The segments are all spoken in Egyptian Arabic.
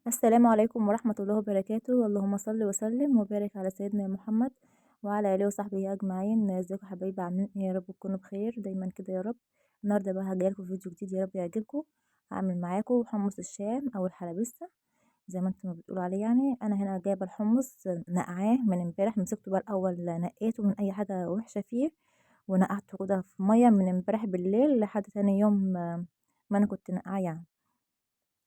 السلام عليكم ورحمة الله وبركاته. اللهم صل وسلم وبارك على سيدنا محمد وعلى آله وصحبه أجمعين. ازيكم حبايبي، عاملين ايه؟ يا رب تكونوا بخير دايما كده يا رب. النهارده بقى هجيلكم فيديو جديد يا رب يعجبكم. هعمل معاكم حمص الشام او الحلبسه زي ما انتم ما بتقولوا عليه. يعني انا هنا جايبه الحمص نقعاه من امبارح، مسكته بقى الاول نقيته من اي حاجة وحشة فيه ونقعته كده في مية من امبارح بالليل لحد تاني يوم ما انا كنت نقعاه يعني.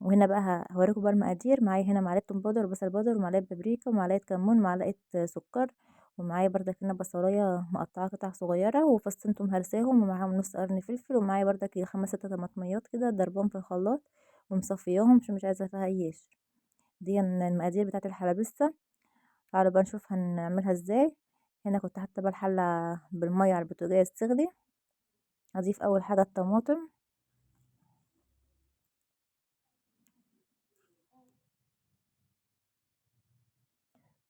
وهنا بقى هوريكم بقى المقادير. معايا هنا معلقه توم powder وبصل powder ومعلقة بابريكا ومعلقة كمون ومعلقة سكر، ومعايا بردك هنا بصلايه مقطعه قطع صغيرة وفصين توم هرساهم، ومعاهم نص قرن فلفل، ومعايا بردك 5 6 طماطميات كده ضربهم في الخلاط ومصفياهم عشان مش عايزه فيها اي قشر. دي المقادير بتاعه الحلبسه. تعالوا بقى نشوف هنعملها ازاي. هنا كنت حاطه بقى الحلة بالمية على البوتاجاز تغلي. هضيف اول حاجة الطماطم،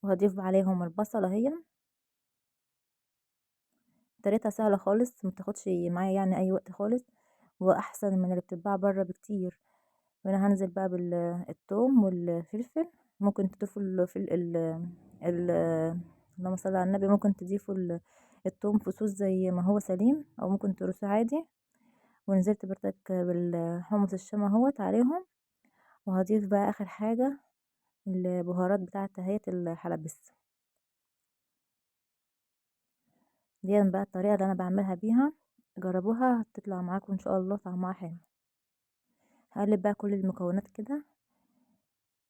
وهضيف عليهم البصله. اهي طريقتها سهلة خالص، ما بتاخدش معايا يعني اي وقت خالص، واحسن من اللي بتتباع بره بكتير. وانا هنزل بقى بالثوم والفلفل. ممكن تضيفوا ال اللهم صل على النبي، ممكن تضيفوا الثوم فصوص زي ما هو سليم، او ممكن ترسوه عادي. ونزلت بردك بالحمص الشام اهوت عليهم. وهضيف بقى اخر حاجة البهارات بتاعت اهيت الحلبسه. دي بقى الطريقة اللي انا بعملها بيها، جربوها هتطلع معاكم ان شاء الله طعمها حلو. هقلب بقى كل المكونات كده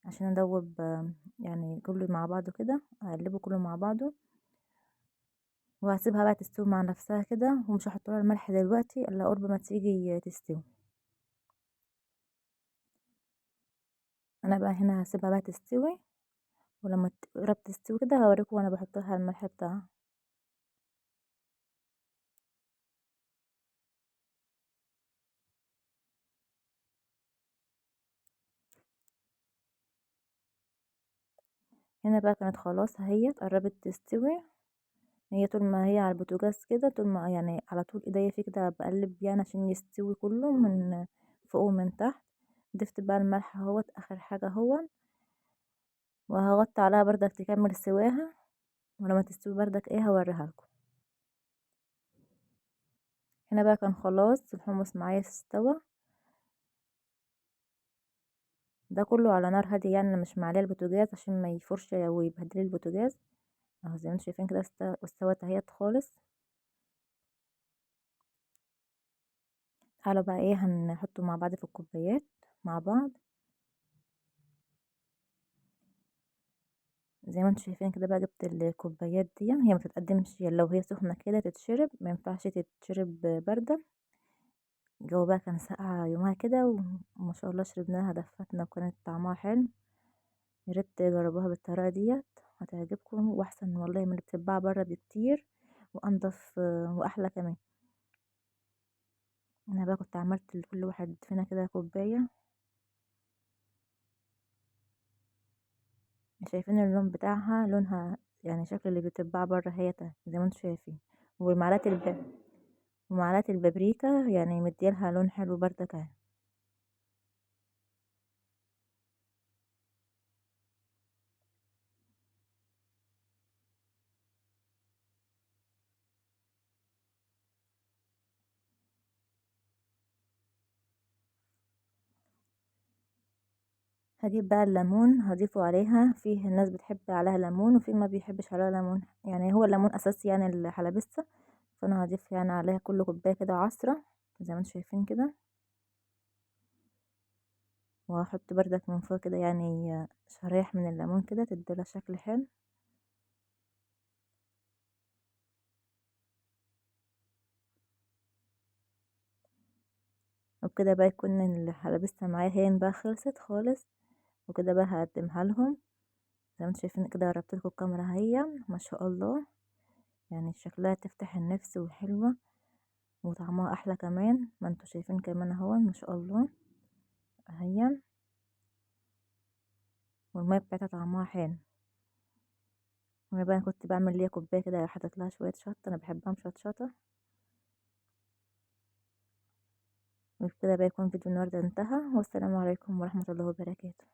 عشان ادوب يعني كله مع بعضه كده، اقلبه كله مع بعضه، وهسيبها بقى تستوي مع نفسها كده، ومش هحط لها الملح دلوقتي الا قرب ما تيجي تستوي. انا بقى هنا هسيبها بقى تستوي، ولما تقرب تستوي كده هوريكم وانا بحط لها الملح بتاعها. هنا بقى كانت خلاص اهي قربت تستوي. هي طول ما هي على البوتاجاز كده، طول ما يعني على طول ايديا فيه كده بقلب يعني عشان يستوي كله من فوق ومن تحت. ضفت بقى الملح اهوت اخر حاجة اهو، وهغطي عليها بردك تكمل سواها، ولما تستوي بردك ايه هوريها لكم. هنا بقى كان خلاص الحمص معايا استوى. ده كله على نار هادية يعني، مش معليه البوتاجاز عشان ما يفرش ويبهدل البوتاجاز. اهو زي ما انتم شايفين كده استوت اهيت خالص. تعالوا بقى ايه هنحطه مع بعض في الكوبايات مع بعض. زي ما انتم شايفين كده بقى جبت الكوبايات دي، هي ما بتتقدمش لو هي سخنة كده تتشرب، ما ينفعش تتشرب باردة. الجو بقى كان ساقع يومها كده، وما شاء الله شربناها دفتنا وكانت طعمها حلو. يا ريت تجربوها بالطريقة ديت هتعجبكم، واحسن والله من اللي بتتباع بره بكتير، وانضف واحلى كمان. انا بقى كنت عملت لكل واحد فينا كده كوباية. شايفين اللون بتاعها، لونها يعني شكل اللي بتتباع بره هي زي ما انتم شايفين. ومعلقة البابريكا يعني مديلها لون حلو بردك اهي. هجيب بقى الليمون هضيفه عليها. فيه الناس بتحب عليها ليمون وفي ما بيحبش عليها ليمون، يعني هو الليمون اساسي يعني الحلبسه، فانا هضيف يعني عليها كل كوباية كده عصره زي ما انتم شايفين كده. وهحط بردك من فوق كده يعني شرايح من الليمون كده تديلها شكل حلو. وبكده بقى يكون الحلبسه معايا هي بقى خلصت خالص. وكده بقى هقدمها لهم زي ما انتم شايفين كده. قربت لكم الكاميرا اهي، ما شاء الله يعني شكلها تفتح النفس وحلوه وطعمها احلى كمان، ما انتم شايفين كمان اهو ما شاء الله اهي. والمية بتاعتها طعمها حلو. وانا بقى كنت بعمل ليا كوباية كده حطيت لها شوية شطه، انا بحبها مشطشطه. وبكده بقى يكون فيديو النهارده انتهى، والسلام عليكم ورحمة الله وبركاته.